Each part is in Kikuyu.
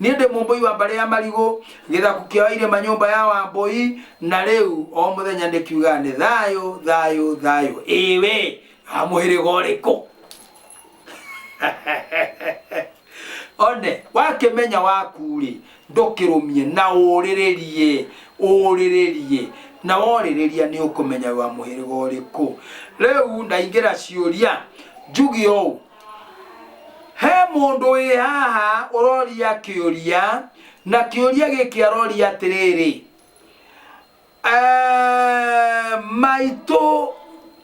Niĩ ndĩ mũmbũi wa mbarĩ ya marigũ, gĩthaku kĩa Wairĩma nyũmba ya Wambũi, na rĩu o mũthenya ndĩkiugaga nĩ thayũ, thayũ, thayũ. Ĩĩ we, wa mũhĩrĩga ũrĩkũ? One, wakĩmenya waku-rĩ, ndũkĩrũmie na ũrĩrĩrie, ũrĩrĩrie, na worĩrĩria nĩ ũkũmenya wa mũhĩrĩga ũrĩkũ. Rĩu ndaingĩra ciũria, njuge ũũ, He mũndũ wĩ haha ũroria kĩũria, na kĩũria gĩkĩ aroria atĩrĩrĩ, eh, maitũ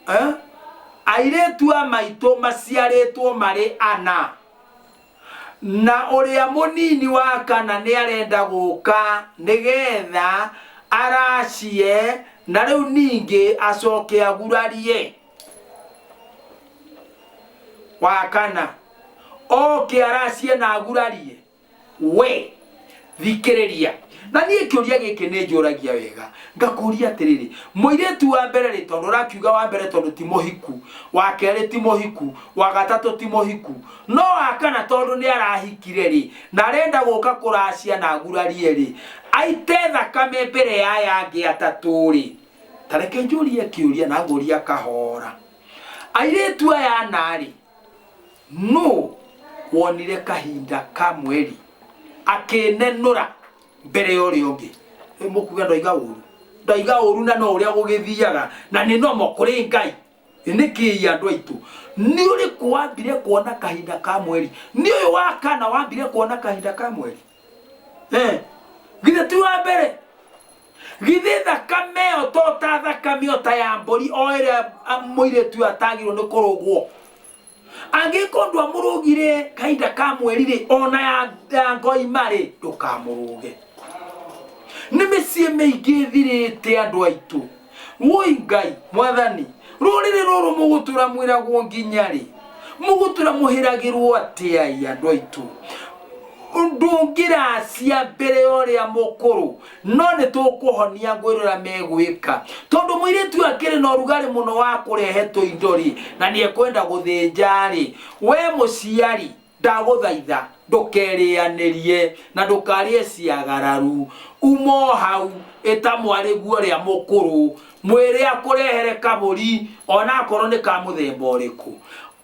eh, airĩtu a maitũ maciarĩtwo marĩ ana na ũrĩa mũnini wa kana nĩ arenda gũka nĩgetha aracie na rĩu ningĩ acoke agurarie. Wa kana, oke aracie na agurarie. We thikĩrĩria, na niĩ kĩũria gĩkĩ nĩ njũragia wega, ngakũria atĩrĩrĩ, mũirĩtu wa mbere rĩ, tondũ ũrakiuga wa mbere tondũ ti mũhiku, wa kerĩ ti mũhiku, wa gatatũ ti mũhiku, no wa kana tondũ nĩ arahikire rĩ, na arenda gũka kũracia na agurarie rĩ, aite thakame mbere ya aya angĩ atatũ rĩ, Ta reke njũrie kĩũria na ngũria kahora. Airĩtu aya ana-rĩ, nũ wonire kahinda ka mweri akĩnenũra mbere ya ũrĩa ũngĩ? Rĩu mũkuga ndoiga ũru. Ndoiga ũru na no ũrĩa gũgĩthiaga na nĩ nomo kũrĩ Ngai. Nĩ kĩĩ andũ aitũ? Nĩ ũrĩkũ wambire kuona kahinda ka mweri? Nĩ ũyũ wa kana wambire kuona kahinda ka mweri? Eh, githĩ ti wa mbere? Githĩ thakame ĩyo to ta thakame ĩyo ta ya mbũri o ĩrĩa mũirĩtu ũyũ atagĩrĩirwo nĩ kũrũgwo? Angĩkorwo ndwamũrũgire kahinda ka mweri-rĩ, ona ya, ya ngoima-rĩ, ndũkamũrũge. Nĩ mĩciĩ mĩingĩ ĩthirĩte andũ aitũ. Woi Ngai, Mwathani, rũrĩrĩ rũrũ mũgũtũra mwĩragwo nginya rĩ? Mũgũtũra mũhĩragĩrwo atĩa ĩ andũ aitũ? Ndũngĩracia mbere ya ũrĩa mũkũrũ, no nĩ tũkũhonia ngwĩra ũrĩa megwĩka. Tondũ mũirĩtu ũyũ akĩrĩ na ũrugarĩ mũno wa kũrehe tũindo rĩ, na nĩ ekwenda gũthĩnja rĩ, we mũciari, Ndagũthaitha ndũkerĩanĩrie na ndũkarĩe ciagararu. Uma o hau, ĩta mwarĩguo ũrĩa mũkũrũ, mwĩre akũrehere kabũri o na akorwo nĩ ka mũthemba ũrĩkũ.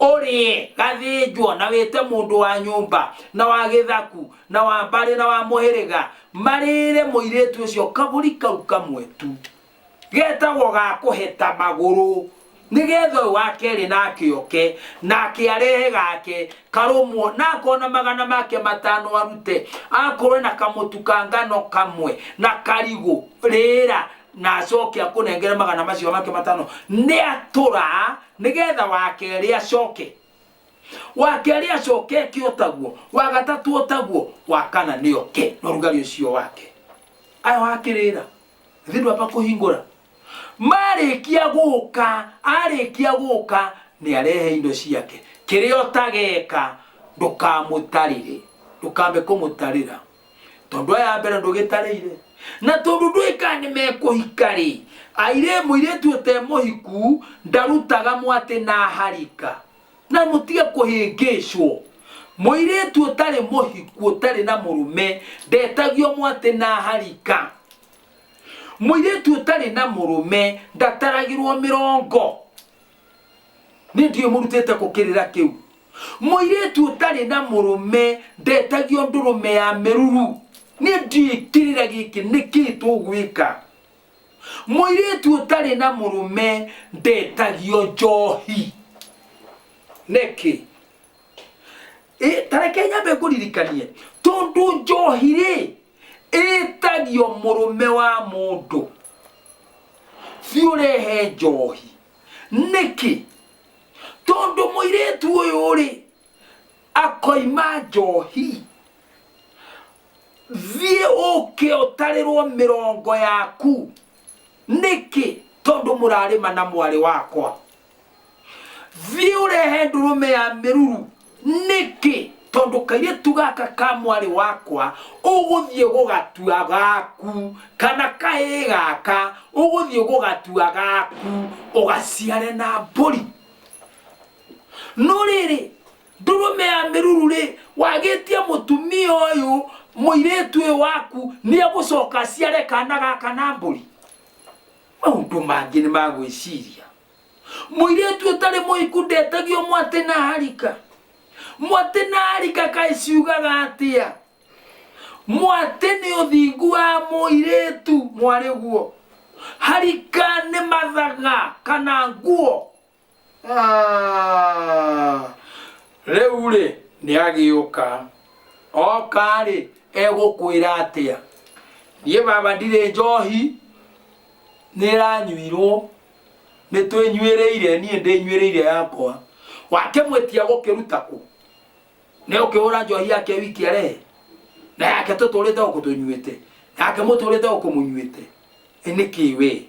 Ũrĩe gathĩnjwo na wĩte mũndũ wa nyũmba na wa gĩthaku na wa mbarĩ na wa mũhĩrĩga marĩĩre mũirĩtu ũcio kabũri kau kamwe tu. Getagwo ga kũheta magũrũ nĩgetha ũyũ wa kerĩ nake oke nake arehe gake karũmwo na akona magana make matano arute akorwo na kamũtu ka ngano kamwe na karigũ rĩra na acoke akũnengere magana macio make matano nĩ atũra nĩgetha wa kerĩ acoke wa kerĩ acoke eke otaguo wa gatatũ otaguo wa kana nĩ oke na ũrugarĩ ũcio wake aya wakĩrĩra Githĩ ndwamba kũhingũra? Marĩkia gũka, arĩkia gũka nĩ arehe indo ciake. Kĩrĩa ũtageka ndũkamũtarĩre, ndũkambe kũmũtarĩra. Tondũ aya a mbere ndũgĩtarĩire. Na tondũ ndũĩ kana nĩ mekũhika rĩ, airĩ mũirĩtu ũte mũhiku ndarutaga mwatĩ na harika. Na mũtige kũhĩngĩcwo. Mũirĩtu ũtarĩ mũhiku ũtarĩ na mũrũme ndetagio mwatĩ na harika. Mũirĩtu ũtarĩ na mũrũme ndataragĩrwo mĩrongo. Niĩ ndiũĩ mũrutĩte kũ kĩrĩra kĩu. Mũirĩtu ũtarĩ na mũrũme ndetagio ndũrũme ya mĩruru. Niĩ ndiũĩ kĩrĩra gĩkĩ nĩkĩĩ tũgwĩka. Mũirĩtu ũtarĩ na mũrũme ndetagio njohi. Nĩkĩ? Ĩ, ta reke nyambe ngũririkanie, tondũ njohi rĩ, ĩtagio mũrũme wa mũndũ. Thiĩ ũrehe njohi. Nĩkĩ? Tondũ mũirĩtu ũyũ rĩ, akoima njohi. Thiĩ ũke ũtarĩrwo mĩrongo yaku. Nĩkĩ? Tondũ mũrarĩma na mwarĩ wakwa. Thiĩ ũrehe ndũrũme ya mĩruru. Nĩkĩ? Tondũ kairĩtu gaka ka mwarĩ wakwa ũgũthiĩ gũgatua gaku, kana kahĩĩ gaka ũgũthiĩ gũgatua gaku, ũgaciare na mbũri. No rĩrĩ, Ndũrũme ya mĩruru rĩ, wagĩtie mũtumia ũyũ, mũirĩtu ũyũ waku nĩ egũcoka aciare kana gaka na mbũri? Maũndũ mangĩ nĩ ma gwĩciria. Mũirĩtu ũtarĩ mũhiku ndetagio mwatĩ na harika. Mwatĩ na harika kaĩ ciugaga atĩa? Mwatĩ nĩ ũthingu wa mũirĩtu mwarĩguo. Harika nĩ mathaga kana nguo. Ah, rĩu rĩ nĩ agĩũka oka rĩ egũkwĩra atĩa niĩ baba ndirĩ njohi nĩ ĩranyuirwo nĩ twĩnyuĩrĩire niĩ ndĩnyuĩrĩire yakwa wakĩmwĩtia gũkĩruta kũ nĩ ũkĩhũra njohi yake wiki arehe na yake tũtũrĩte gũkũ tũnyuĩte yake mũtũrĩte gũkũ mũnyuĩte nĩkĩ we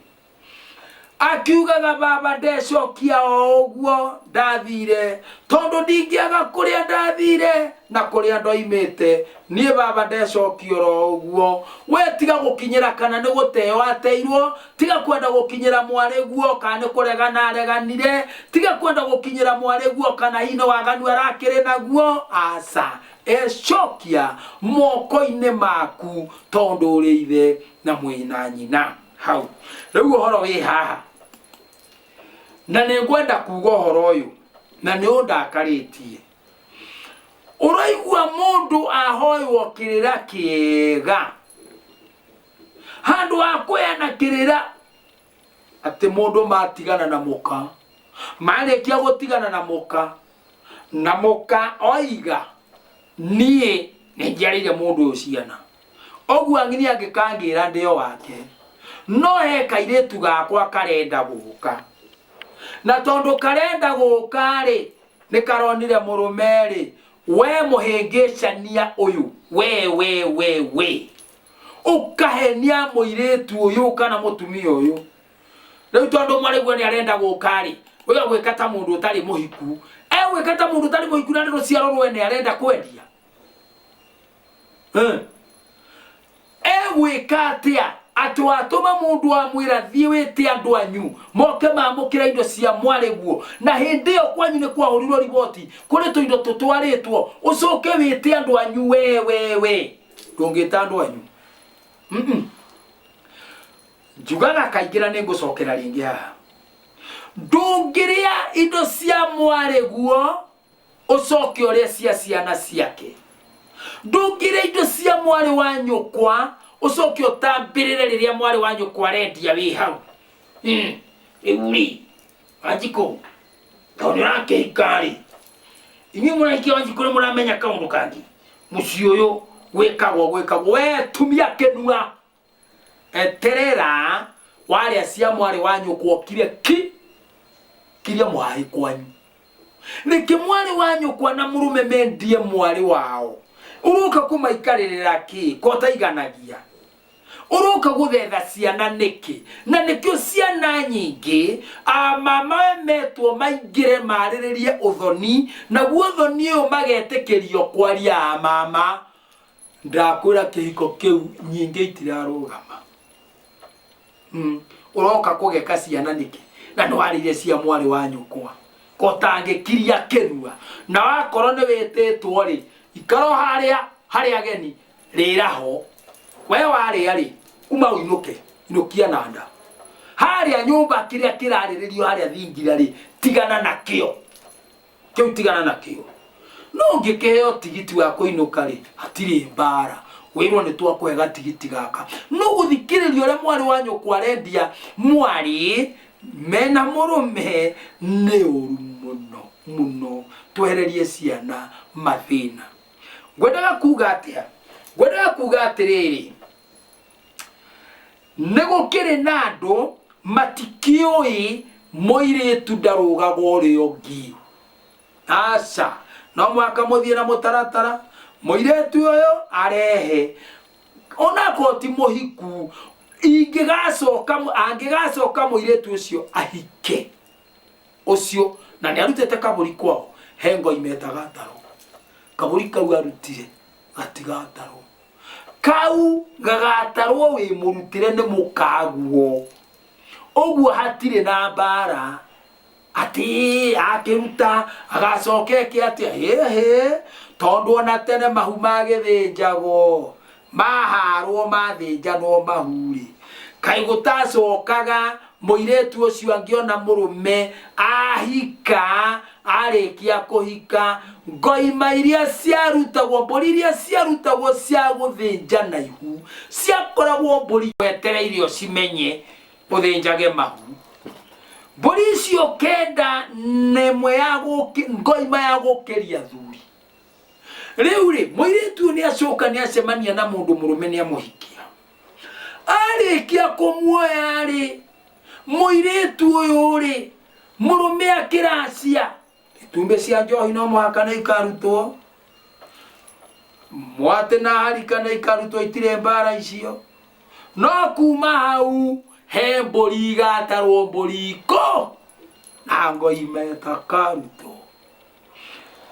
Akiugaga baba ndecokia o ũguo ndathire tondũ ndingĩaga kũrĩa ndathire na kũrĩa ndoimĩte niĩ baba ndecokia oro ũguo we tiga gũkinyĩra kana nĩ gũteo ateirwo tiga kwenda gũkinyĩra mwarĩguo kana nĩ kũregana areganire tiga kwenda gũkinyĩra mwarĩguo kana hihi nĩ waganu arakĩrĩ naguo aca ecokia moko-inĩ maku tondũ ũrĩ ithe na mwĩna nyina. Hau rĩu ũhoro wĩ haha na nĩ ngwenda kuga ũhoro ũyũ na nĩ ũndakarĩtie. Ũraigua mũndũ ahoywo kĩrĩra kĩega handũ ha kũheana kĩrĩra atĩ mũndũ matigana na mũka, marĩkia gũtigana na mũka na mũka oiga niĩ nĩ njiarĩire mũndũ ũyũ ciana. Ũguo ang'ini angĩkangĩra ndĩ o wake. No he kairĩtu gakwa karenda gũka. Na tondũ karenda gũka-rĩ, nĩ karonire mũrũme-rĩ, we mũhĩngĩcania ũyũ, we we we we. Ũkahenia mũirĩtu ũyũ kana mũtumia ũyũ. Rĩu tondũ mwarĩguo nĩ arenda gũka-rĩ, ũyũ agwĩka ta mũndũ ũtarĩ mũhiku. Egwĩka ta mũndũ ũtarĩ mũhiku na nĩ rũciaro rwene arenda kwendia. Eh. Egwĩka atĩa atĩ watũma mũndũ amwĩra thiĩ wĩte andũ anyu moke mamũkĩra indo cia mwarĩguo na hĩndĩ ĩyo kwanyu nĩ kwahũrirwo riboti kũrĩ tũindo tũtwarĩtwo ũcoke wĩte andũ anyu we we we ndũngĩta andũ anyu. Njugaga kaingĩ na nĩ ngũcokera rĩngĩ haha ndũngĩrĩa indo cia mwarĩguo ũcoke ũrĩe cia ciana ciake. Ndũngĩrĩa indo cia mwarĩ wa nyũkwa ũcoke ũtambĩrĩre rĩrĩa mwarĩ wa nyũkwa arendia wĩ hau. Rĩu rĩ, Wanjikũ, tondũ nĩ ũrakĩhika rĩ, inyuĩ mũrahikia Wanjikũ nĩ mũramenya kaũndũ kangĩ, mũciĩ ũyũ gwĩkagwo gwĩkagwo, we tumia kĩnua. Eterera warĩa cia mwarĩ wa nyũkwa ũkire ki kiria mũhaĩ kwanyu. Nĩkĩ mwarĩ wa nyũkwa na mũrũme mendie mwarĩ wao? Ũroka kũmaikarĩrĩra kĩ ko ũtaiganagia? Ũroka gũthetha ciana nĩkĩ? Na nĩkĩo ciana nyingĩ a mama we metwo maingĩre marĩrĩrie ũthoni, naguo ũthoni ũyũ magetĩkĩrio kwaria a mama. Ndakwĩra kĩhiko kĩu nyingĩ itirarũgama. Ũroka kũgeka ciana nĩkĩ na nĩwarĩire cia mwarĩ wa nyũkwa kotangĩkiria kĩnua na wakorwo nĩ wĩtĩtwo rĩ ikara o harĩa harĩ ageni rĩra ho we warĩa rĩ uma ũinũke inũkia na nda harĩa nyũmba kĩrĩa kĩrarĩrĩrio harĩa thingira rĩ tigana nakĩo. Kĩu tigana nakĩo. No ũngĩkĩheo tigiti wa kũinũka rĩ, hatirĩ mbara. Wĩrwo nĩ twakũhe gatigiti gaka. No gũthikĩrĩria ũrĩa mwarĩ wa nyũkwa arendia mwarĩ mena mũrũme nĩ ũru mũno mũno. Twehererie ciana mathĩna. Ngwendaga kuga atĩa? Ngwendaga kuga atĩrĩrĩ, Nĩ gũkĩrĩ na andũ matikĩũĩ mũirĩtu ndarũgaga ũrĩa ũngĩ. Aca, no mũhaka mũthiĩ na mũtaratara. Mũirĩtu ũyũ arehe onakorwo ti mũhiku, ingĩgacoka angĩgacoka mũirĩtu ũcio ahike ũcio na nĩ arutĩte kabũri kwao, he ngoi metaga ndarũ. Kabũri kau arutire gatigatarwo. Kau gagatarwo wĩ mũrutĩre nĩ mũkaguo. Ũguo hatirĩ na mbara. Atĩ akĩruta agacoka eke atĩa? Ĩhĩ, tondũ ona tene mahu magĩthĩnjagwo, maharwo mathĩnjanwo mahu-rĩ, kaĩ gũtacokaga mũirĩtu ũcio angĩona mũrũme ahika, arĩkia kũhika, ngoima iria ciarutagwo, mbũri iria ciarutagwo cia gũthĩnjana ihu, ciakoragwo mbũri wetereire ũcimenye ũthĩnjage mahu. Mbũri icio kenda na ĩmwe ya ngoima ya gũkĩria athuri. Rĩu rĩ, mũirĩtu ũyũ nĩ acoka nĩ acemania na mũndũ mũrũme nĩ amũhikia. Arĩkia kũmuoya rĩ, mũirĩtu ũyũ rĩ, mũrũme akĩracia, itumbĩ cia njohi no mũhaka nĩ ikarutwo, mwatĩ na harika nĩ ikarutwo, itirĩ mbara icio. No kuma hau he mbũri igatarwo mbũri ikũ na ngoima ĩtakarutwo.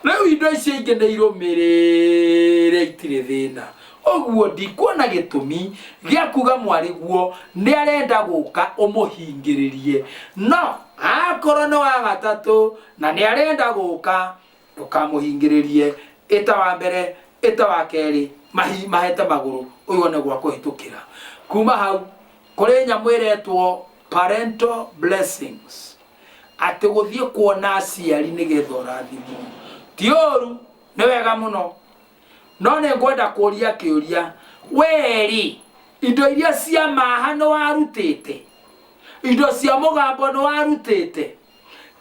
Rĩu indo icio ingĩ nĩ irũmĩrĩre itirĩ thĩna. Ũguo ndikuona gĩtũmi gĩa kuga mwarĩguo nĩ arenda gũka ũmũhingĩrĩrie. No akorwo nĩ wa gatatũ na nĩ arenda gũka ndũkamũhingĩrĩrie. Ĩta wa mbere, ĩta wa kerĩ, mahete magũrũ ũyũ one gwa kũhĩtũkĩra. Kuma hau kũrĩ nyamũ ĩretwo parental blessings, atĩ gũthiĩ kuona aciari nĩgetha ũrathimwo. Ti ũru, nĩ wega mũno, no nĩ ngwenda kũria kĩũria, we-rĩ, indo iria cia maha nĩ warutĩte? Indo cia mũgambo nĩ warutĩte?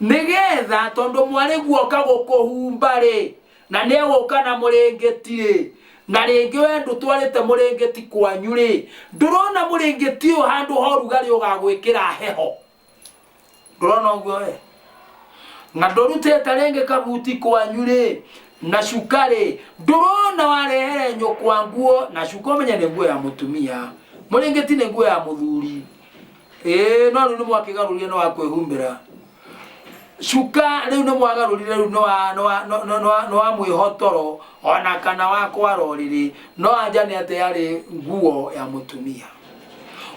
Nĩgetha tondũ mwarĩ guoka gũkũhumba-rĩ, na nĩ egũka na mũrĩngĩti-rĩ, na rĩngĩ we ndũtwarĩte mũrĩngĩti kwanyu-rĩ, ndũrona mũrĩngĩti ũyũ handũ ha ũrugarĩ ũgagwĩkĩra heho? Ndũrona ũguo we? Na ndũrutĩte rĩngĩ kabuti kwanyu-rĩ, na cuka-rĩ, ndũrona warehere nyũkwa nguo, na cuka ũmenye nĩ nguo ya mũtumia, mũrĩngĩti nĩ nguo ya mũthuri. Ĩĩ, no rĩu nĩ mwakĩgarũrire nĩ wa kwĩhumbĩra. Cuka rĩu nĩ mwagarũrire rĩu nĩ wa nĩ wa nĩ wa nĩ wa mwĩhotoro ona kana wa kwara ũrĩrĩ, no anja nĩ atĩ yarĩ nguo ya mũtumia.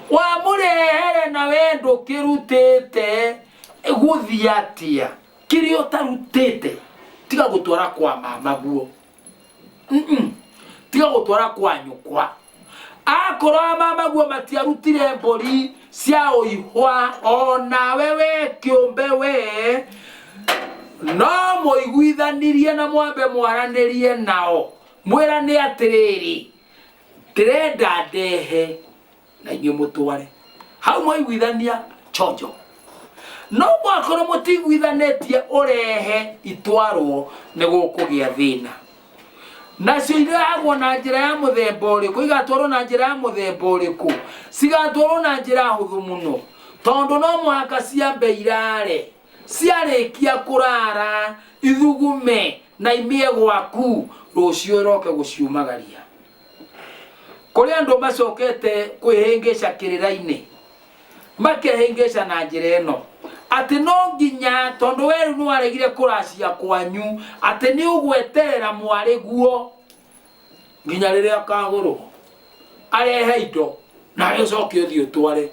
Wamũrehere na we ndũkĩrutĩte gũthiĩ atĩa? Kĩrĩa ũtarutĩte tiga gũtwara kwa mama guo. Tiga gũtwara kwa nyũkwa. Akorwo a mama guo matiarutire mbũri cia ũihwa, onawe we kĩũmbe we no mũiguithanirie na mwambe mwaranĩrie nao, mwĩrane atĩrĩrĩ, ndĩrenda ndehe na inyuĩ mũtware. Hau mwaiguithania chonjo. No mwakorwo mũtiguithanĩtie ũrehe itwarwo, nĩ gũkũgĩa thĩna. Nacio irehagwo na njĩra ya mũthemba ũrĩkũ? Igatwarwo na njĩra ya mũthemba ũrĩkũ? Cigatwarwo na njĩra hũthũ mũno, tondũ no mũhaka ciambe irare. Ciarĩkia kũrara ithugume na imĩe gwaku, rũciũ ĩroke gũciumagaria. Kũrĩ andũ macokete kwĩhĩngĩca kĩrĩra-inĩ, makehĩngĩca na njĩra ĩno atĩ no nginya tondũ we rĩu nĩwaregire kũracia kwanyu, atĩ nĩ ũgweterera mwarĩ guo nginya rĩrĩa akagũrwo arehe indo nawe ũcoke ũthiĩ ũtware.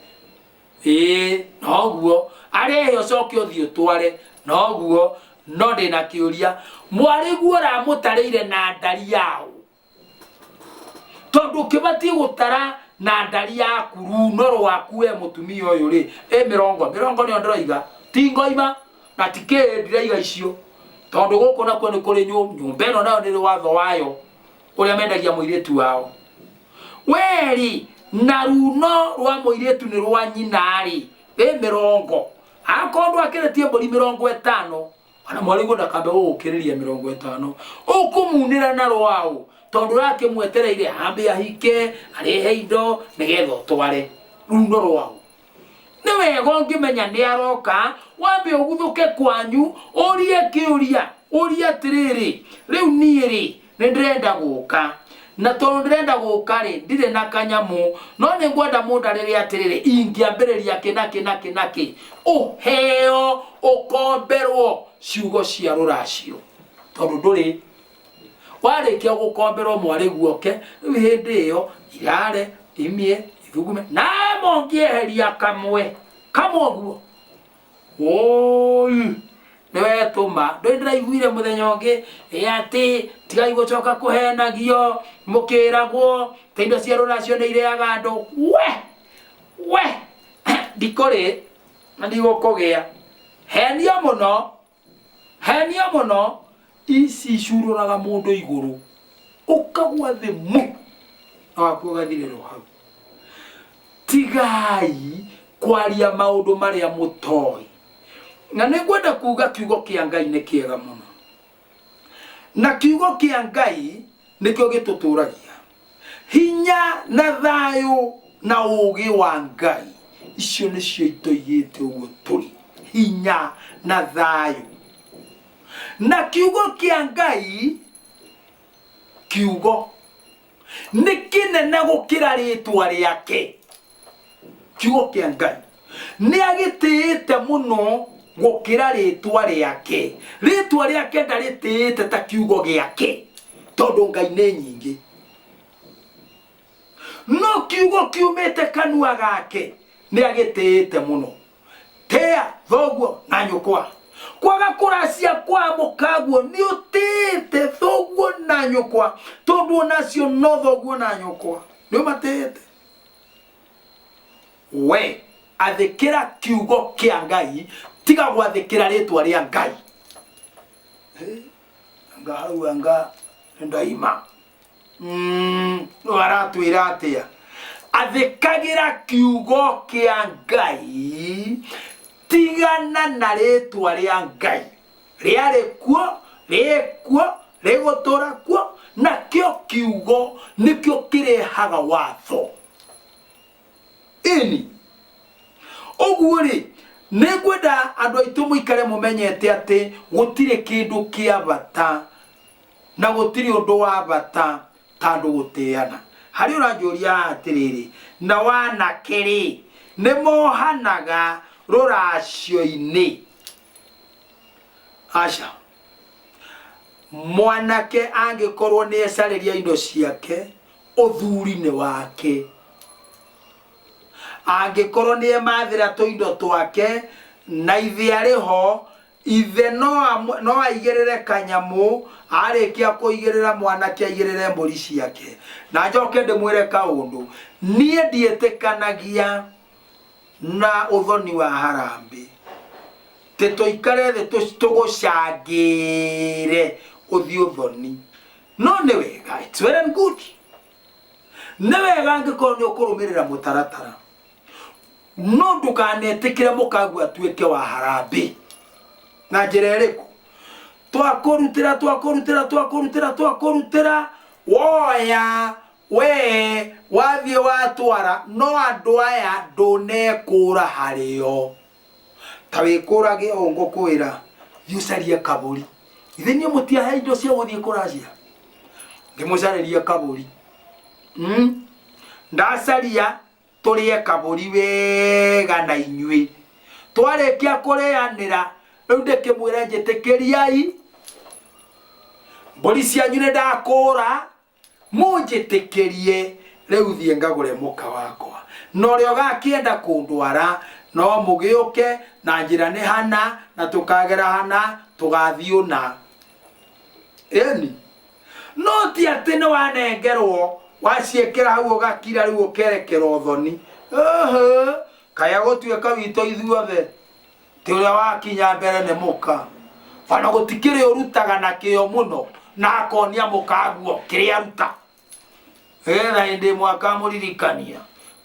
Ĩĩ noguo, arehe ũcoke ũthiĩ ũtware noguo. No ndĩna kĩũria, mwarĩ guo ũramũtarĩire na ndari yaũ? Tondũ ũkĩbatiĩ gũtara na ndari yaku runo rwaku we mũtumia ũyũ rĩ, ĩ mĩrongo mĩrongo nĩyo ndĩroiga, ti ngoima na ti kĩĩ ndiraiga icio, tondũ gũkũ nakuo nĩ kũrĩ nyũmba ĩno nayo nĩ ĩrĩ watho wayo ũrĩa mendagia mũirĩtu wao. We-rĩ, na runo rwa mũirĩtu nĩ rwa nyina-rĩ, ĩ mĩrongo, akorwo ndwakĩrĩtie mbũri 50, ona mwarĩguo ndakambe gũgũkĩrĩria 50, ũkũmunĩra na rwaũ, tondũ ũrakĩmwetereire ambe ahike arehe indo nĩgetha ũtware runo rwaũ. Nĩ wega ũngĩmenya nĩ aroka, wambe ũguthũke kwanyu, ũrie kĩũria, ũrie atĩrĩrĩ, rĩu niĩ rĩ, nĩ ndĩrenda gũka, na tondũ ndĩrenda gũka rĩ, ndirĩ na kanyamũ, no nĩ ngwenda mũndarĩre atĩrĩrĩ, ingĩambĩrĩria kĩ na kĩ na kĩ na kĩ, ũheo ũkomberwo ciugo cia rũracio, tondũ ndũrĩ warĩkia gũkomberwo mwarĩ guoke. Rĩu hĩndĩ ĩyo irare imie ithugume, nawe mũngĩeheria kamwe kamwe ũguo. Ũi, nĩwetũma. Ndũĩ ndĩraiguire mũthenya ũngĩ ĩ atĩ tigai gũcoka kũhenagio mũkĩragwo ta indo cia rũracio nĩ irĩaga andũ. We we ndikũrĩ na ndigũkũgĩa. Henio mũno, henio mũno. Ici icurũraga mũndũ igũrũ ũkagwa thĩ mu na waku ũgathirĩrwo hau. Tigai kwaria maũndũ marĩa mũtoĩ. Na nĩ ngwenda kuga kiugo kĩa Ngai nĩ kĩega mũno. Na kiugo kĩa Ngai nĩkĩo gĩtũtũragia. Hinya na thayũ na ũũgĩ wa Ngai, icio nĩcio itũigĩte ũguo tũrĩ. Hinya na thayũ. Na kiugo kĩa Ngai, kiugo nĩ kĩnene gũkĩra rĩtwa rĩake. Kiugo kĩa Ngai nĩ agĩtĩĩte mũno gũkĩra rĩtwa rĩake. Rĩtwa rĩake ndarĩtĩĩte ta kiugo gĩake, tondũ Ngai nĩ nyingĩ. No kiugo kiumĩte kanua gake nĩ agĩtĩĩte mũno. Tĩa thoguo na nyũkwa. Kwaga kũracia kwa mũkaguo nĩ ũtĩĩte thoguo na nyũkwa, tondũ onacio no thoguo na nyũkwa nĩ ũmatĩĩte. We athĩkĩra kiugo kĩa Ngai, tiga gwathĩkĩra rĩtwa rĩa Ngai. Anga hau anga nĩ ndaima. Rĩu aratwĩra atĩa? Athĩkagĩra kiugo kĩa Ngai, tigana na rĩtwa rĩa Ngai. Rĩarĩ kuo, rĩkuo, rĩgũtũra kuo, nakĩo kiugo nĩkĩo kĩrehaga watho. Ĩni. Ũguo rĩ, nĩ ngwenda andũ aitũ mũikare mũmenyete atĩ gũtirĩ kĩndũ kĩa bata na gũtirĩ ũndũ wa bata ta andũ gũtĩana. Harĩ ũranjũria atĩrĩrĩ, na wanake rĩ, nĩ mohanaga rũracio-inĩ? Aca. Mwanake angĩkorwo nĩ ecarĩria indo ciake, ũthuri nĩ wake. Angĩkorwo nĩ emathĩra tũindo twake na ithe arĩ ho, ithe no, no aigĩrĩre kanyamũ, arĩkia kũigĩrĩra mwanake aigĩrĩre mbũri ciake. Na njoke ndĩmwĩre kaũndũ, niĩ ndiĩtĩkanagia na ũthoni wa harambĩ, tĩ tũikare thĩ tũgũcangĩre ũthiĩ ũthoni. No nĩ wega, it's well and good. Nĩ wega angĩkorwo nĩ ũkũrũmĩrĩra mũtaratara, no ndũkanetĩkĩre mũkaguo atuĩke wa harambĩ. Na njĩra ĩrĩkũ? Twakũrutĩra, twakũrutĩra, twakũrutĩra, twakũrutĩra, woya we wathiĩ watwara, no andũ aya ndũnekũra harĩo. Ta wĩkũrage ũũ ngũkwĩra, thiĩ ũcarie kabũri. Githĩ niĩ mũtiahe indo cia gũthiĩ kũracia? Ndĩmũcarĩrie kabũri. Ndacaria tũrĩe kabũri wega na inyuĩ. Twarĩkia kũrĩanĩra, rĩu ndĩkĩmwĩre njĩtĩkĩriai, mbũri cianyu nĩ ndakũra, Mũnjĩtĩkĩrie rĩu thiĩ ngagũre mũka wakwa, na ũrĩa ũgakĩenda kũndwara no mũgĩũke, na njĩra nĩ hana, na tũkagera hana, tũgathiĩ ũna. Ĩni, no ti atĩ nĩ wanengerwo waciĩkĩra hau ũgakira rĩu ũkerekera ũthoni. Ũhũ, kaya gũtuĩka witũ ithuothe Ti ũrĩa wakinya mbere nĩ mũka. Ona gũtikĩrĩ ũrutaga na kĩyo mũno na akonia mũkaguo kĩrĩa aruta. Nĩgetha hĩndĩ ĩmwe akamũririkania.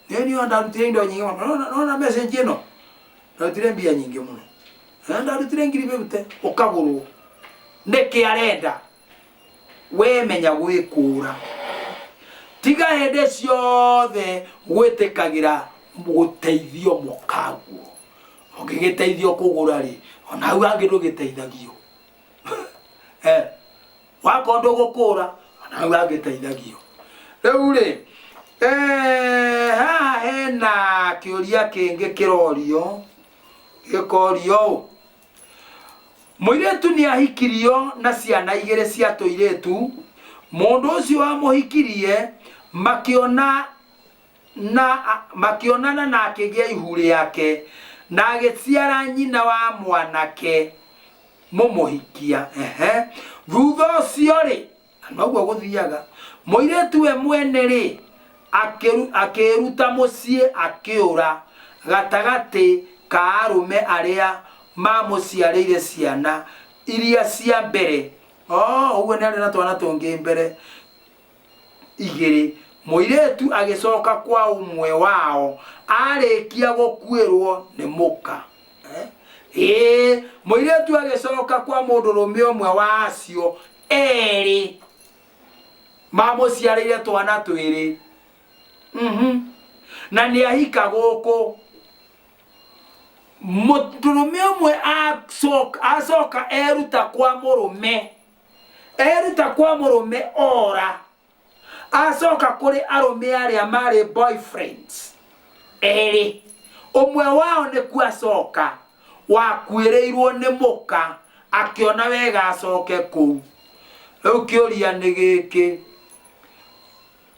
Nĩ niĩ ndarutire indo nyingĩ mũno. Nona message ĩno? Ndarutire mbia nyingĩ mũno. Ndarutire ngiri bĩbute ũkagũrwo. Nĩkĩ arenda? We menya gwĩkũra. Tiga hĩndĩ ciothe gwĩtĩkagĩra gũteithio mũkaguo. Ũngĩgĩteithio kũgũra rĩ, ona hau hangĩ ndũgĩteithagio. Eh, wakorwo ndũgũkũra, ona hau hangĩ teithagio. Rĩu rĩ, eh, haha hena kĩũria kĩngĩ kĩrorio, gĩkorio ũũ. Mũirĩtu nĩ ahikirio na ciana igĩrĩ cia tũirĩtu, mũndũ ũcio wamũhikirie makĩona na makĩonana na akĩgĩa ihu rĩake. Na agĩciara nyina wa mwanake mũmũhikia. Ehe. Thutha ũcio-rĩ, na noguo gũthiaga, mũirĩtu we mwene-rĩ, akĩĩruta mũciĩ akĩũra gatagatĩ ka arũme arĩa maamũciarĩire ciana iria cia mbere. Oh, ũguo nĩ arĩ na twana tũngĩ mbere igĩrĩ. Mũirĩtu agĩcoka kwa ũmwe wao arĩkia gũkuĩrwo nĩ mũka. Eh? Ĩĩ, mũirĩtu agĩcoka kwa mũndũrũme ũmwe wa acio erĩ mamũciarĩire twana twĩrĩ. Na nĩ ahika gũkũ. Mũndũrũme ũmwe acoka, acoka eruta kwa mũrũme. Eruta kwa mũrũme ora. Acoka kũrĩ arũme arĩa marĩ boyfriends erĩ. Ũmwe wao nĩkuo acoka, wakuĩrĩirwo nĩ mũka, akĩona wega acoke kũu. Rĩu kĩũria nĩ gĩkĩ,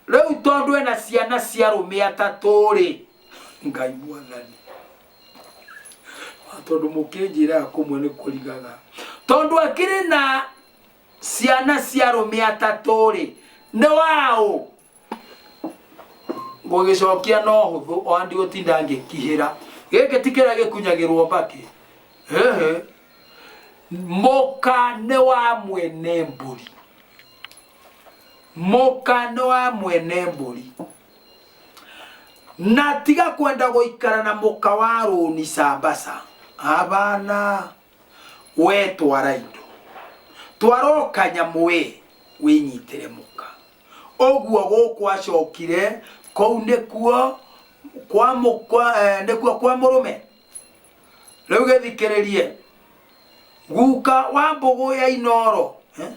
rĩu tondũ ena ciana cia arũme atatũ-rĩ, Ngai mwathani, tondũ mũkĩnjĩraga kũmwe nĩ kũrigaga, tondũ akĩrĩ na ciana cia arũme atatũ-rĩ, nĩ waũ? Ngũgĩcokia no hũthũ o ndigũtinda ngĩkihĩra. Gĩkĩ ti kĩrĩa gĩkunyagĩrwo mbakĩ. Hehe. Mũka nĩ wa mwene mbũri. Mũka nĩ wa mwene mbũri. Na tiga kwenda gũikara na mũka wa rũni Sambasa. Abana. We twara indo. Twara o kanyamũ we wĩnyitĩre mũka. Ũguo gũkũ acokire kũu nĩkuo kwa mũkwa eh, nĩkuo kwa mũrũme. Rĩu gĩthikĩrĩrie. Guka wa mbũgũ ya Inooro eh?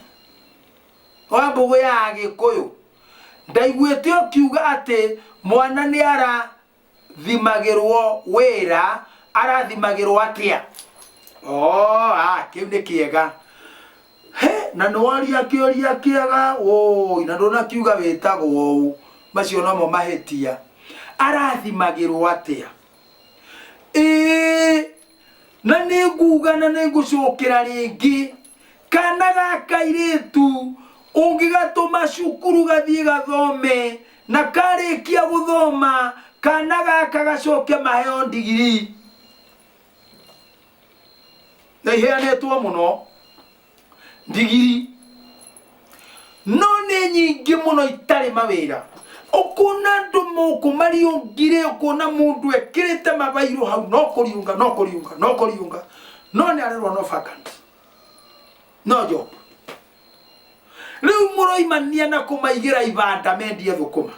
wa mbũgũ ya Agĩkũyũ ndaiguĩte ũkiuga atĩ mwana nĩ arathimagĩrwo wĩra arathimagĩrwo atĩa? Oh, ah, kĩu nĩ kĩega. He, na nĩ waria kĩũria kĩega wũi na ndũnakiuga wĩtagwo ũũ macio nomo mahĩtia arathimagĩrwo atĩa ĩĩ na nĩ nguga na nĩ ngũcokera rĩngĩ kana ga kairĩtu ũngĩgatũma cukuru gathiĩ gathome na karĩkia gũthoma kana gaka gacoke maheo ndigiri na iheanĩtwo mũno ndigiri no nĩ nyingĩ mũno itarĩ mawĩra ũkuona andũ mũkũ mariũngire ũkuona mũndũ ekĩrĩte mabairũ hau no kũriũnga no kũriũnga no kũriũnga no nĩ arerwo no vacant no job rĩu mũroimania na kũmaigĩra ibanda mendie thũkũma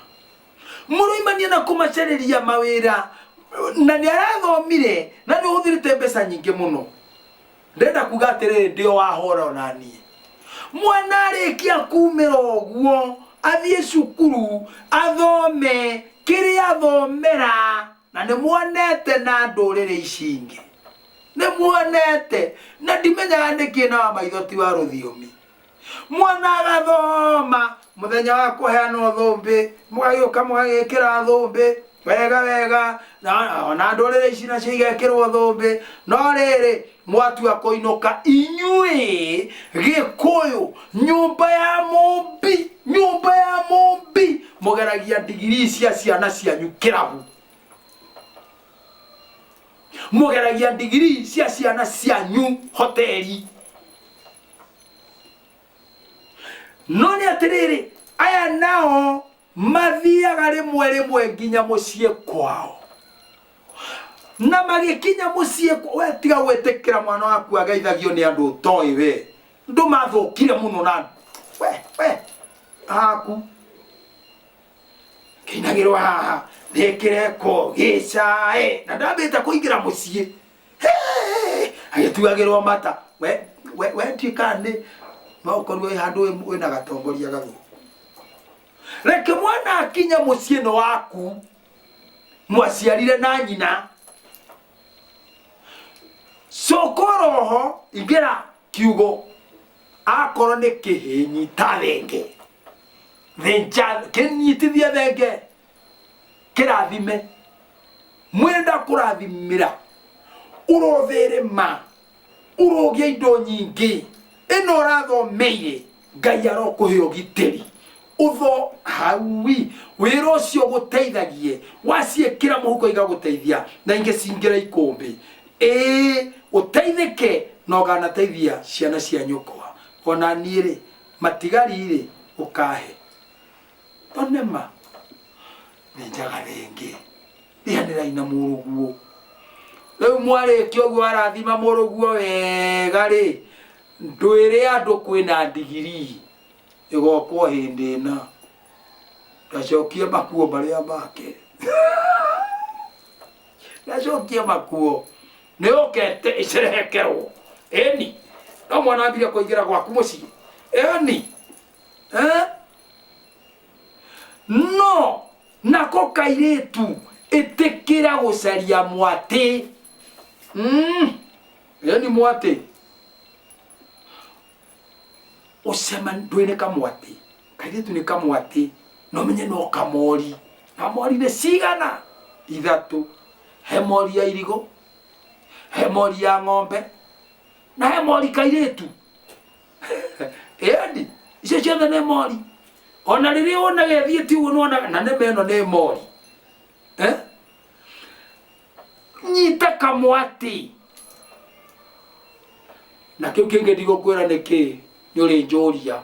mũroimania na kũmacarĩria mawĩra na nĩ arathomire na nĩ ũhũthĩrĩte mbeca nyingĩ mũno ndĩrenda kuga atĩrĩrĩ ndĩ o wahora ona niĩ mwana arĩkia kumĩra ũguo athiĩ cukuru athome kĩrĩa athomera na nĩ muonete na ndũrĩrĩ ici ingĩ nĩ muonete na ndimenyaga nĩkĩ na wa maitho ti wa rũthiomi mwana agathoma muthenya wa kũheanwo thũmbĩ mũgagĩũka mũgagĩkĩra thũmbĩ wega wega na ona ndũrĩrĩ ici nacio igekĩrwo thũmbĩ no rĩrĩ mwatua kũinũka inyuĩ gĩkũyũ nyũmba ya mũmbi nyũmba ya mũmbi mũgeragia ndigiri cia ciana cianyu kĩrabu mũgeragia ndigiri cia ciana cianyu hoteli no nĩ atĩrĩrĩ aya nao mathiaga rĩmwe rĩmwe nginya mũciĩ kwao na magĩkinya mũciĩ we tiga gwĩtĩkĩra mwana waku ageithagio nĩ andũ ũtoĩ we ndũ mathũkire mũno na we we haku kĩinagĩrwo haha nĩkĩrekwo gĩcae na ndambĩte kũingĩra mũciĩ agĩtuagĩrwo mata we we we ndiĩ kana nĩ no ũkorwo wĩ handũ wĩna gatongoria gathũku reke mwana akinye mũciĩ nĩ waku mwaciarire na nyina coka oroho ingĩra kiugo akorwo nĩ kĩhĩ nyita thenge thenja kĩnyitithie thenge kĩrathime mwĩrĩ ndakũrathimĩra Ũrotherema, ũrogĩa indo nyingĩ. Ĩno ũrathomeire, Ngai arokũhe ũgitĩri. Ũtho haui, wĩra ũcio ũgũteithagie, waciĩkĩra mũhuko igagũteithia, na ingĩ cingĩre ikũmbĩ. Ĩĩ, ũteithĩke na ũganateithia ciana cia nyũkwa. Ona niĩ-rĩ, matigari-rĩ, ũkahe. To nĩ ma, thĩnjaga rĩngĩ. Rĩanĩrai na mũrũguo. Rĩu mwarĩkia ũguo warathima mũrũguo wega-rĩ, ndwĩre andũ kwĩna ndigirii ĩgokwo hĩndĩ ĩna. Ndacokie makuo marĩa make. Ndacokie makuo. Nĩ ũkete ĩcerehekerwo. Ĩni. No mwana ambire kũingĩra gwaku mũciĩ. Ĩni. Eh? No nako kairĩtu ĩtĩkĩra gũcaria mwatĩ. Ĩni mwatĩ. Ũcema ndwĩ nĩ kamwatĩ. Kairĩtu nĩ kamwatĩ. No menye no kamori. Na mori nĩ cigana? Ithatũ. He mori ya irigũ, he mori ya ng'ombe, na he mori kairĩtu. Ĩni, icio ciothe nĩ mori. Ona rĩrĩa wonaga ĩthiĩte ũguo nĩwonaga na nĩma ĩno nĩ mori. Eh? Nyita kamwatĩ. Na kĩu kĩngĩ ndigũkwĩra nĩ kĩĩ, nĩ ũrĩnjũria.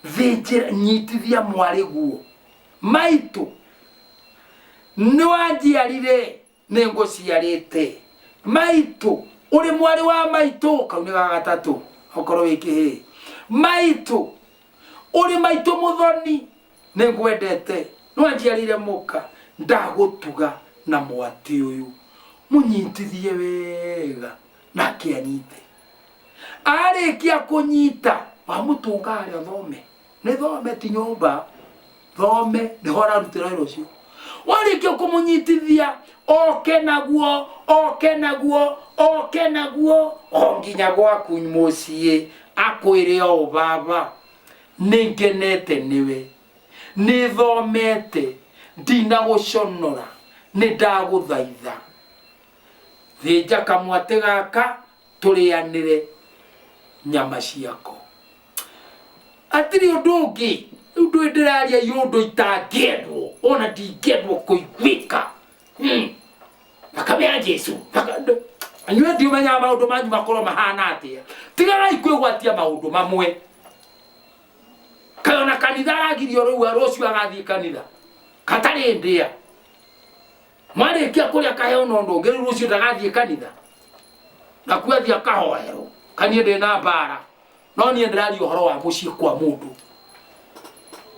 Thĩnjĩra, nyitithia mwarĩ guo. Maitũ, nĩ wanjiarire Nĩngũciarĩte. Maitũ, ũrĩ mwarĩ wa maitũ, kau nĩ ga gatatũ, okorwo wĩ kĩhĩĩ. Maitũ, ũrĩ maitũ mũthoni, nĩngwendete, nĩwanjiarĩire mũka, ndagũtuga na mwatĩ ũyũ. Mũnyitithie wega, nake anyite. Arĩkia kũnyita, wamũtũnga harĩa thome. Nĩ thome ti nyũmba. Thome nĩho ararutĩra wĩra ũcio. Warĩkia kũmũnyitithia oke naguo, oke naguo, oke naguo o nginya gwaku mũciĩ, akwĩre o baba, nĩngenete nĩwe, nĩthomete, ndinagũconora, nĩndagũthaitha, thĩnja kamwatĩ gaka tũrĩanĩre nyama ciako. Hatirĩ ũndũ ũngĩ. Rĩu ndũĩ ndĩraria iũndũ itangĩendwo, ona ndingĩendwo kũiguĩka. Thakame ya Jesu. Inyuĩ ndiũmenyaga maũndũ manyu makorwo mahana atĩa. Tigagai kwĩgwatia maũndũ mamwe. Kaĩ ona kanitha aragirio rĩu rũciũ agathiĩ kanitha. Katarĩ ndĩa. Mwarĩkia kũrĩa kaheo na ũndũ ũngĩ, rĩu rũciũ ndagathiĩ kanitha. Nakuo athiĩ akahoerwo. Kaniĩ ndĩ na mbara. No niĩ ndĩraria ũhoro wa mũciĩ kwa mũndũ.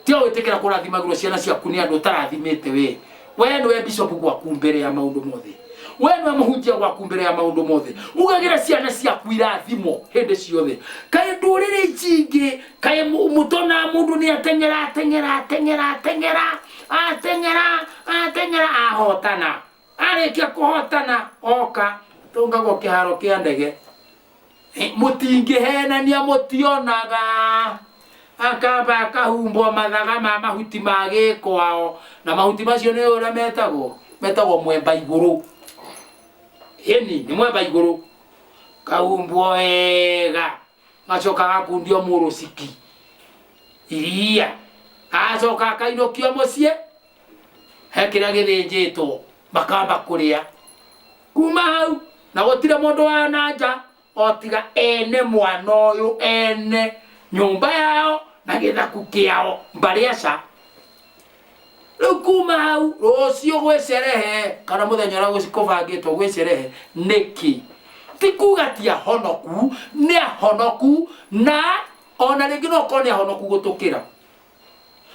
Tiga gwĩtĩkĩra kũrathimagĩrwo ciana ciaku nĩ andũ ũtarathimĩte we. We nĩwe bishop gwaku mbere ya maũndũ mothe. We nĩwe mũhunjia gwaku mbere ya maũndũ mothe. Ugagĩra ciana ciaku irathimo hĩndĩ ciothe. Kaĩ ndũrĩrĩ ici ingĩ, kaĩ mũtonaga mũndũ nĩ ateng'era, ateng'era, ateng'era, ateng'era, ateng'era, ateng'era, ahotana. Arĩkia kũhotana oka tũngagwo kĩharo kĩa ndege. Mũtingĩhenania mũtionaga. Akamba akahumbwo mathaga ma mahuti ma gĩkwao. Na mahuti macio nĩ ũrĩa metagwo? Metagwo mwemba igũrũ. Ĩni, nĩ mwemba igũrũ. Kahumbwo wega. Gacoka gakundio mũrũciki. Iria. Agacoka akainũkio mũciĩ. He kĩrĩa gĩthĩnjĩtwo. Makamba kũrĩa. Kuma hau, na gũtirĩ mũndũ wa na nja o tiga ene mwana ũyũ, ene nyũmba yao na gĩthaku kĩao, mbarĩ aca. Rĩu kuma hau, rũciũ gwĩ cerehe, kana mũthenya ũrĩa kũbangĩtwo gwĩ cerehe, nĩkĩ? Ti kuga ti ahonoku, nĩ ahonoku, na ona rĩngĩ no ũkorwo nĩ ahonoku gũtũkĩra.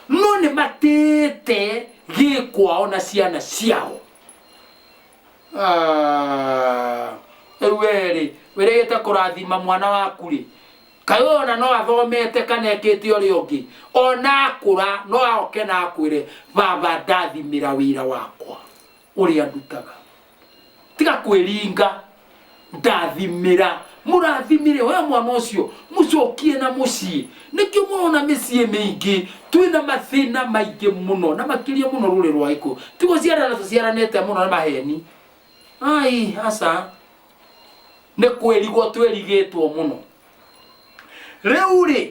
No nĩ matĩĩte gĩkwao na ciana ciao. Ah, rĩu we-rĩ, wĩrĩgĩte kũrathima mwana waku-rĩ, kaĩ ũyũ ona no athomete kana ekĩte ũrĩa ũngĩ, ona akũra no oke na akwĩre, baba ndathimĩra wĩra wakwa ũrĩa ndutaga. Tiga kwĩringa, ndathimĩra. Mũrathimire we mwana ũcio, mũcokie na mũciĩ. Nĩkĩo mũrona mĩciĩ mĩingĩ twĩna mathĩna maingĩ mũno, na makĩria mũno rũrĩrĩ rwa Gĩkũyũ. Ti gũciarana tũciaranĩte mũno na maheni. Ai, aca. Nĩ kwĩrigwo twĩrigĩtwo mũno. Rĩu rĩ,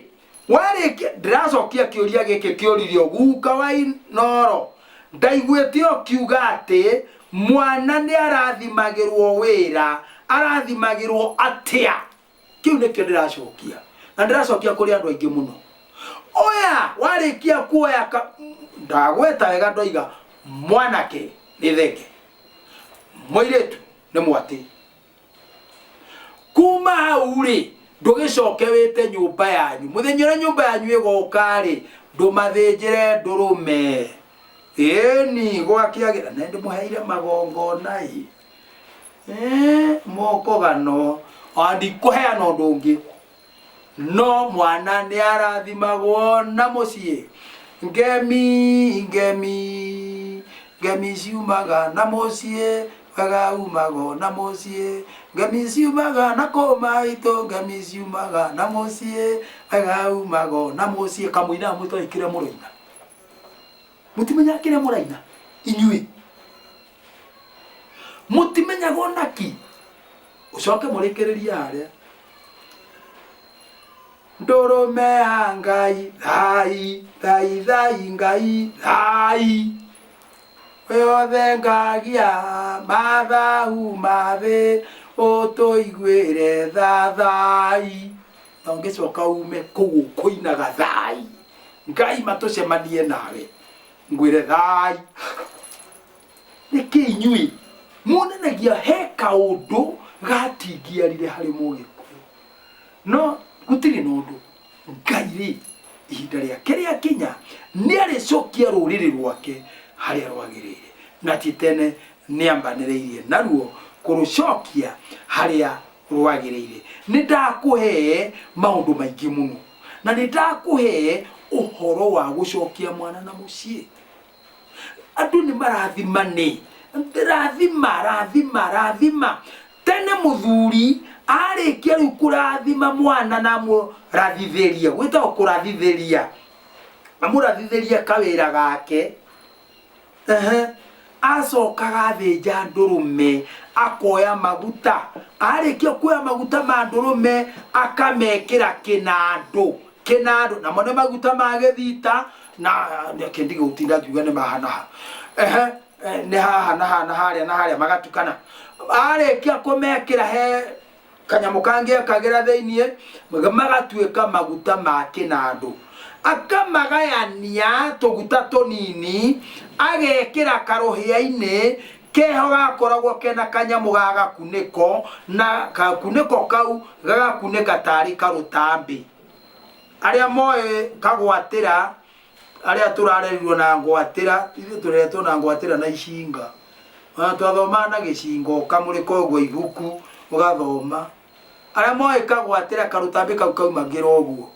warĩkia ndĩracokia kĩũria gĩkĩ kĩũririo guka wa Inooro. Ndaiguĩte ũkiuga atĩ mwana nĩ arathimagĩrwo wĩra, arathimagĩrwo atĩa? Kĩu nĩkĩo ndĩracokia. Na ndĩracokia kũrĩ andũ aingĩ mũno. Oya, warĩkia kuoya ka, ndagweta wega ndoiga mwanake nĩ thenge, mũirĩtu nĩ mwatĩ. Kuma hau rĩ, ndũgĩcoke wĩte nyũmba yanyu. Mũthenya ũrĩa nyũmba yanyu ĩgoka rĩ, ndũmathĩnjĩre ndũrũme. Ĩni, gwakĩagĩra, na ndĩmũheire magongona ĩ. Eh, mokogano o ndikũheana ũndũ ũngĩ no mwana nĩ arathimagwo na mũciĩ ngemi ngemi ngemi ciumaga na mũciĩ wega umagwo na mũciĩ ngemi ciumaga na kũma itũ ngemi ciumaga na mũciĩ wega umagwo na mũciĩ kamũina mũtoĩ kĩrĩa mũroina mũtimenyaga kĩrĩa mũraina inyuĩ Mũtimenyaga o na kĩ. Ũcoke mũrĩkĩrĩrie harĩa. Ndũrũme ya Ngai, thai, thai, thai, Ngai, thai. Wĩothe ngagia mathahu ma thĩ, ũtũiguĩre tha, thai. Na ũngĩcoka ume kũu ũkũinaga thai. Ngai matũcemanie nawe. Ngwĩre thai. Nĩkĩ inyuĩ muonanagia he kaũndũ gatingiarire harĩ Mũgĩkũyũ? No gũtirĩ na ũndũ. Ngai rĩ, ihinda rĩake rĩakinya nĩarĩcokia rũrĩrĩ rwake harĩa rwagĩrĩire, na ti tene nĩambanĩrĩirie naruo kũrũcokia harĩa rwagĩrĩire. Nĩndakũhe maũndũ maingĩ mũno, na nĩndakũhe ũhoro wa gũcokia mwana na mũciĩ. Andũ nĩ marathima nĩ rathima rathima rathima. Tene mũthuri arĩkia rĩu kũrathima mwana na amũrathithĩrie, gwĩtagwo kũrathithĩria, amũrathithĩrie kawĩra gake. Ehe, acokaga athĩnja ndũrũme, akoya maguta, arĩkia kuoya maguta ma ndũrũme akamekĩra kĩnandũ. Kĩnandũ namo nĩ maguta ma gĩthita na reke ndige gũtinda ngiuga nĩ maha na ha. Ehe, nĩ haha na haha na harĩa na harĩa magatukana. Arĩkia kũmekĩra he kanyamũ kangĩ ekagĩra thĩiniĩ magatuĩka maguta ma kĩnandũ. Akamagayania tũguta tũnini agekĩra karũhĩa-inĩ keho gakoragwo kena kanyamũ ga gakunĩko na gakunĩko kau gagakunĩka tarĩ karũtambĩ. Arĩa moĩ kagwatĩra, arĩa tũrarerirwo na ngwatĩra, ithuĩ tũreretwo na ngwatĩra na icinga. Ona twathomaga na gĩcinga ũkamũrĩka ũguo ibuku ũgathoma. Arĩa moĩ kagwatĩra karũtambĩ kau kaumagĩra ũguo.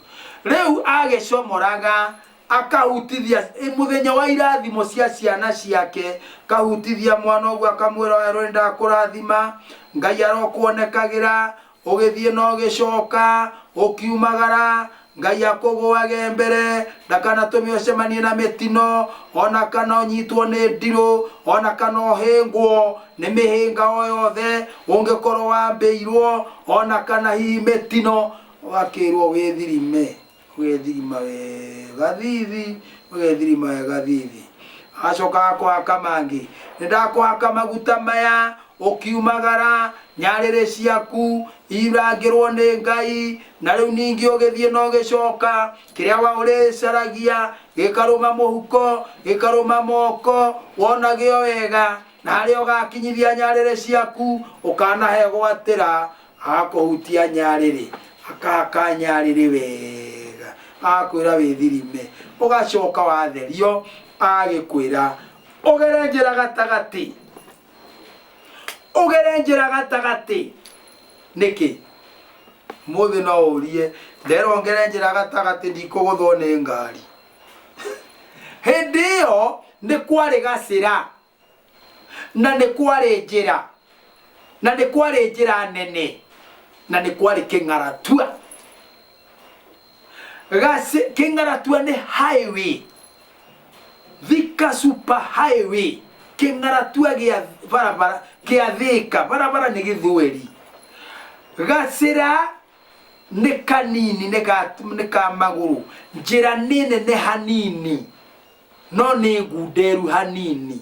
Rĩu agĩcomoraga akahutithia mũthenya wa irathimo cia ciana ciake, akahutithia mwana ũguo akamwĩra werũ nĩ ndakũrathima, Ngai arokuonekagĩra, Ũgĩthiĩ na ũgĩcoka, ũkiumagara, Ngai akũgũage mbere, ndakanatũme ũcemanie na mĩtino, o na kana ũnyitwo nĩ ndirũ, o na kana ũhĩngwo nĩ mĩhĩnga o yothe ũngĩkorwo wambĩirwo, o na kana hihi mĩtino, ũgakĩrwo wĩthirime. Ũgethirima wega thithi, ũgethirima wega thithi. Agacoka agakũhaka mangĩ. Nĩ ndakũhaka maguta maya, ũkiumagara, nyarĩrĩ ciaku irangĩrwo nĩ Ngai, na rĩu ningĩ ũgĩthiĩ na ũgĩcoka, kĩrĩa ũrĩcaragia gĩkarũma mũhuko, gĩkarũma moko, wonage o wega, na harĩa ũgakinyithia nyarĩrĩ ciaku, ũkanahe gwatĩra. Agakũhutia nyarĩrĩ, akahaka nyarĩrĩ wega, agakwĩra wĩthirime. Ũgacoka watherio, agagĩkwĩra ũgere njĩra gatagatĩ. Ũgere njĩra gatagatĩ. Nĩkĩ? Ũmũthĩ no ũrie, nderwo ngere njĩra gatagatĩ ndikũgũthwo nĩ ngari. Hĩndĩ ĩyo nĩ kwarĩ gacĩra. Na nĩ kwarĩ njĩra, na nĩ kwarĩ njĩra nene, na nĩ kwarĩ kĩng'aratua. Gacĩ, kĩng'aratua nĩ highway, Thika super highway, kĩng'aratua gĩa barabara, kĩa Thika, barabara nĩ gĩthweri. Gacĩra nĩ kanini nĩ ga nĩ ka magũrũ, njĩra nĩ nene hanini no nĩ ngunderu hanini.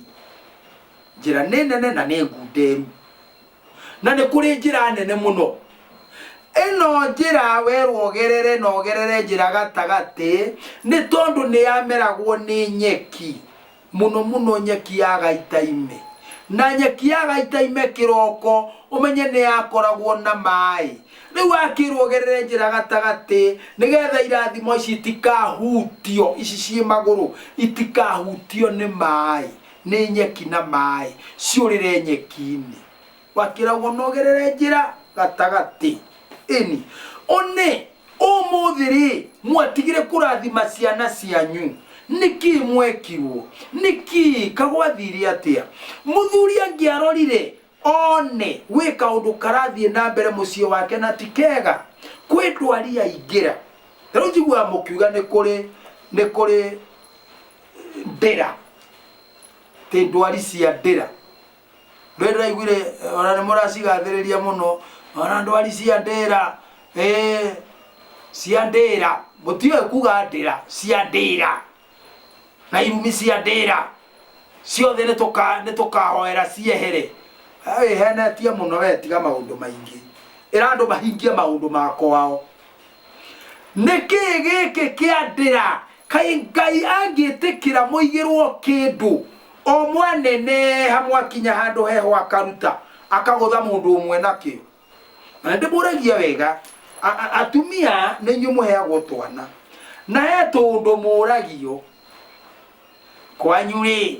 Njĩra nĩ nene na nĩ ngunderu. Na nĩ kũrĩ njĩra nene mũno. Ĩno njĩra werwo ũgerere na ũgerere njĩra gatagatĩ nĩ tondũ nĩ yameragwo nĩ nyeki. Mũno mũno nyeki ya gaitaime. Na nyeki ya gaitaime kĩroko ũmenye nĩ yakoragwo na maĩ. Rĩu wakĩrwo ũgerere njĩra gatagatĩ nĩgetha irathimo ici itikahutio, ici ciĩ magũrũ itikahutio nĩ maĩ, nĩ nyeki na maĩ, ciũrĩre nyeki-inĩ. Wakĩragwo na ũgerere njĩra gatagatĩ. Ĩni. One, ũmũthĩ-rĩ, mwatigire kũrathima ciana cianyu. Nĩkĩ mwekirwo? Nĩkĩ? Kagwathire atĩa? Mũthuri angĩarorire one gwĩ kaũndũ karathiĩ na mbere mũciĩ wake na ti kega, kwĩ ndwari yaingĩra. Ta rĩu njiguaga mũkiuga nĩ kũrĩ nĩ kũrĩ ndĩra, atĩ ndwari cia ndĩra. Ndũĩ ndĩraiguire ona nĩ mũracigathĩrĩria mũno ona ndwari cia ndĩra ĩĩ cia ndĩra mũtiũĩ kuga ndĩra cia ndĩra na irumi cia ndĩra ciothe nĩ tũka nĩ tũkahoera ciehere wĩhenetie mũno we tiga maũndũ maingĩ ĩra andũ mahingie maũndũ ma kwao Nĩ kĩĩ gĩkĩ kĩa ndĩra? Kaĩ Ngai angĩtĩkĩra mũigĩrwo kĩndũ o mwaneneha mwakinya handũ heho akaruta akagũtha mũndũ ũmwe nakĩo? Na nĩndĩmũragia wega, atumia nĩ inyuĩ mũheagwo twana, na he tũũndũ mũragio. Kwanyu-rĩ,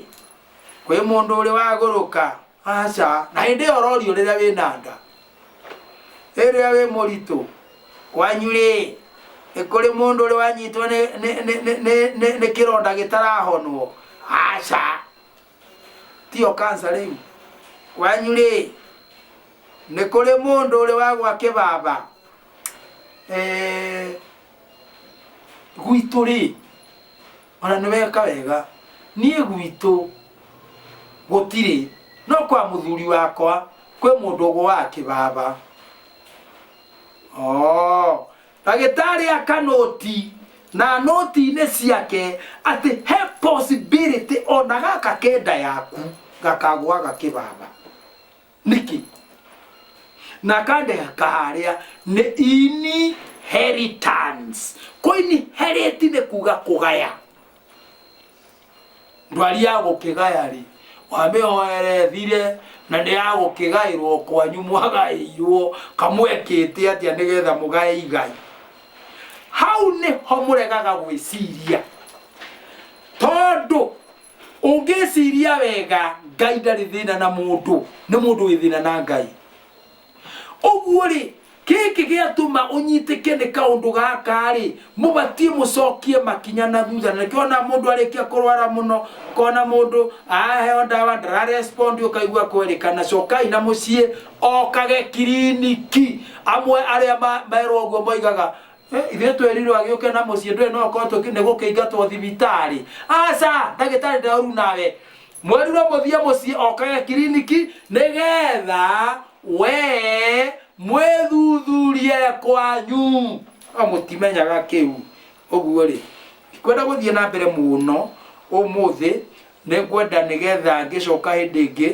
kwĩ mũndũ ũrĩ wagũrũka? Aca. Na hĩndĩ ĩyo ũrorio rĩrĩa wĩna nda. Rĩrĩa wĩ mũritũ kwanyu-rĩ, nĩ kũrĩ mũndũ ũrĩ wanyitwo nĩ, nĩ, nĩ, nĩ, nĩ, nĩ, nĩ kĩronda gĩtarahonwo? Aca. Tiyo kansa rĩu. Kwanyu-rĩ, nĩ kũrĩ mũndũ ũrĩ wagwa kĩbaba? Eh, gwitũ-rĩ, ona nĩ weka wega niĩ gwitũ gũtirĩ no kwa mũthuri wakwa kwĩ mũndũ ũgũaga kĩbaba oh ndagĩtarĩ akanũti na nũti-inĩ ciake atĩ he possibility ona gaka kenda yaku gakagũaga kĩbaba Nĩkĩ? Na akandĩka harĩa nĩ inheritance. Kũ inherit nĩ kuga kũgaya. Ndwari ya gũkĩgaya rĩ, wamĩhoera ĩthire na nĩ ya gũkĩgaĩrwo kwanyu mwagaĩirwo kamwekĩte atĩa nĩgetha mũgae igai. Hau nĩho mũregaga gwĩciria tondũ Ũngĩciria wega, Ngai ndarĩ thĩna na mũndũ, nĩ mũndũ wĩ thĩna na Ngai. Ũguo-rĩ, gĩkĩ gĩatũma ũnyitĩke nĩ kaũndũ gaka-rĩ, mũbatiĩ mũcokie makinya na thutha. Na nĩkĩo wonaga mũndũ arĩkia kũrwara mũno, ũkona mũndũ aheo ndawa ndara respond ũkaigua kwerĩkana cokai na mũciĩ okage kiriniki. Amwe arĩa merwo ũguo moigaga Eh, ithuĩ twerirwo agĩũke na mũciĩ ndũĩ no ũkorwo tũkĩ- nĩ gũkĩingatwo thibitarĩ aca ndagĩtarĩ ndaũru nawe mwerirwo mũthiĩ mũciĩ okage kiriniki nĩgetha we mwĩthuthurie kwanyu no mũtimenyaga kĩu ũguo rĩ ndikwenda gũthiĩ na mbere mũno ũmũthĩ nĩngwenda nĩgetha ngĩcoka hĩndĩ ĩngĩ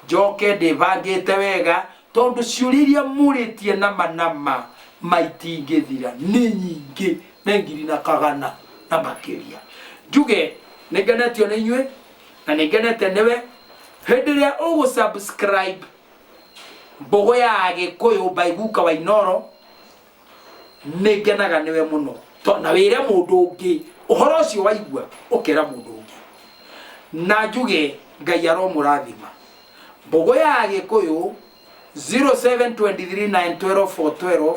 njoke ndĩbangĩte wega tondũ ciũria iria mũrĩtie nama nama ma itingĩthira nĩ nyingĩ nĩ ngiri na kagana na makĩria njuge nĩ ngenetio nĩ inyuĩ na nĩ ngenete nĩwe hĩndĩ ĩrĩa ũgũ subscribe mbũgũ ya Agĩkũyũ by Guka wa Inooro nĩ ngenaga nĩwe mũno To- na wĩre mũndũ ũngĩ ũhoro ũcio waigua ũkera mũndũ ũngĩ na njuge ngai aromũrathima mbũgũ ya agĩkũyũ 0723912412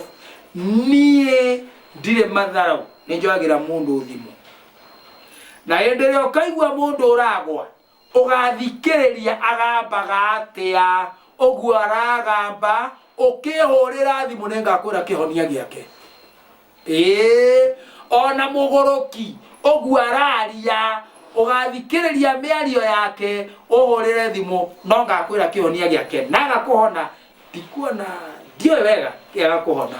niĩ ndirĩ matharau nĩ njoyagĩra mũndũ thimũ na hĩndĩ ĩrĩa ũkaigua mũndũ ũragwa Ũgathikĩrĩria agambaga atĩa ũguo aragamba ũkĩhũrĩra thimũ nĩngakwĩra kĩhonia gĩake. Ĩĩ ona mũgũrũki ũguo araria ũgathikĩrĩria mĩario yake ũhũrĩre thimũ no ngakwĩra kĩhonia gĩake na agakũhona. Ndikuona Ndiũĩ wega kĩaga kũhona.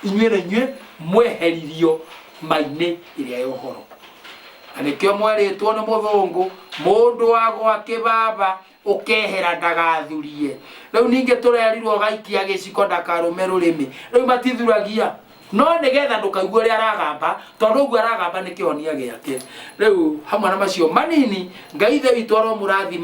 Inyuĩ na inyuĩ mweheririo ma-inĩ ĩrĩa ya ũhoro. Na nĩkĩo mwerĩtwo nĩ mũthũngũ, mũndũ wa gwake baba ũkehera ndagathurie. Rĩu ningĩ tũrerirwo gaikia gĩciko ndakarũme rũrĩmĩ. Rĩu matithuragia. No nĩgetha ndũkaigue ũrĩa aragamba, tondũ ũguo aragamba nĩ kĩhonia gĩake. Rĩu hamwe na macio manini, Ngai Ithe witũ aromũrathima.